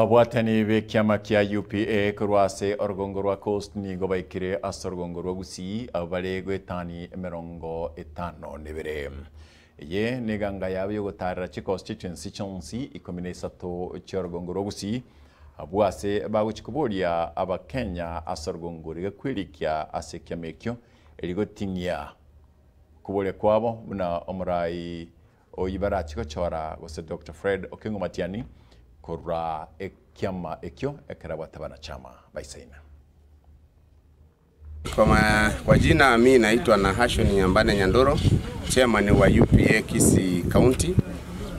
Abwatani b'ekiama kia UPA korwase orugongo rwa Coast nigo baikire ase orugongo rwa Gusii abare gwetani 52. Ye neganga yabe yogotarera chikosi chichensi chonsi 13 chi'orugongo rwa Gusii abwase bagochikoboria abakenya ase orugongo rigakwirikia ase ekiama ekio erigoting'ia kuboria kwabo buna omorai oyibarachikochora gose Dr. Fred Okengo Matiang'i korwa ekiama ekio ekerabwate banachama baisaina. Kwa jina mimi naitwa Nahashon Nyambane Nyandoro, chairman wa UPA Kisii County.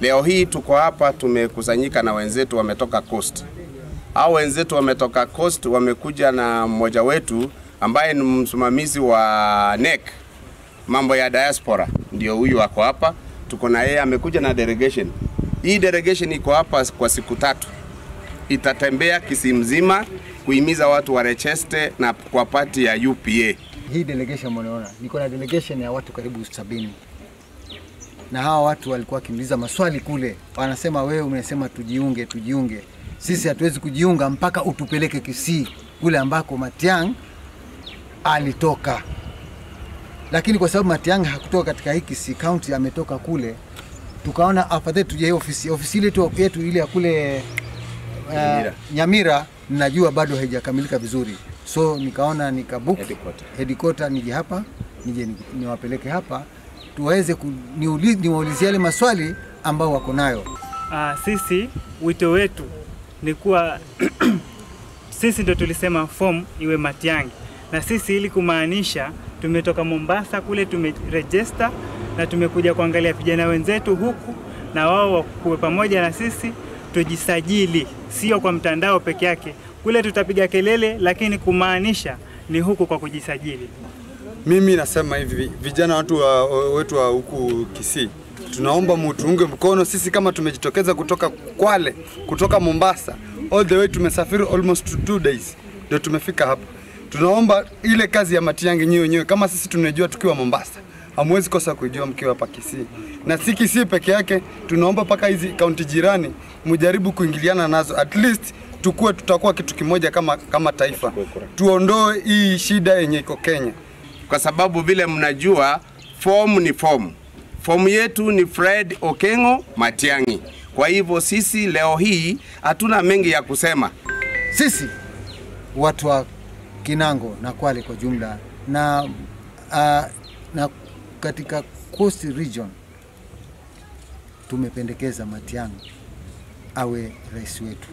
Leo hii tuko hapa tumekusanyika na wenzetu wametoka Coast. Hao wenzetu wametoka Coast wamekuja na mmoja wetu ambaye ni msimamizi wa NEC, mambo ya diaspora, ndio huyu wako hapa. Tuko na yeye, amekuja na delegation. Hii delegation iko hapa kwa siku 3. Itatembea Kisii mzima kuhimiza watu wa Recheste na kwa party ya UPA. Hii delegation mnaona, niko na delegation ya watu karibu 70. Na hawa watu walikuwa wakiniuliza maswali kule. Wanasema wewe umesema tujiunge, tujiunge. Sisi hatuwezi kujiunga mpaka utupeleke Kisii kule ambako Matiang'i alitoka. Lakini kwa sababu Matiang'i hakutoka katika hii Kisii County, ametoka kule, tukaona afadhali tuje ofisi ile tu yetu ile ya kule Nyamira, najua bado haijakamilika vizuri. So nikaona nikabook headquarter nije hapa, nije niwapeleke hapa tuweze niwaulizie yale maswali ambao wako nayo. Sisi wito wetu ni kuwa sisi ndio tulisema form iwe Matiang'i, na sisi ili kumaanisha tumetoka Mombasa kule tumeregister na tumekuja kuangalia vijana wenzetu huku na wao wakuwe pamoja na sisi tujisajili, sio kwa mtandao peke yake. Kule tutapiga kelele lakini kumaanisha ni huku kwa kujisajili. Mimi nasema hivi, vijana watu wetu wa huku Kisii, tunaomba mutuunge mkono. Sisi kama tumejitokeza kutoka Kwale, kutoka Mombasa, all the way tumesafiri almost 2 days ndio tumefika hapa. Tunaomba ile kazi ya Matiang'i nyinyi wenyewe kama sisi tunajua tukiwa Mombasa, hamwezi kosa kujua mkiwa hapa Kisii. Na si Kisii peke yake, tunaomba paka hizi kaunti jirani mjaribu kuingiliana nazo, at least tukue tutakuwa kitu kimoja kama taifa. Tuondoe hii shida yenye iko Kenya. Kwa sababu vile mnajua form ni form. Form yetu ni Fred Okengo Matiang'i. Kwa hivyo sisi leo hii hatuna mengi ya kusema. Sisi watu wa Kinango na Kwale kwa jumla na katika Coast Region tumependekeza Matiang'i awe rais wetu.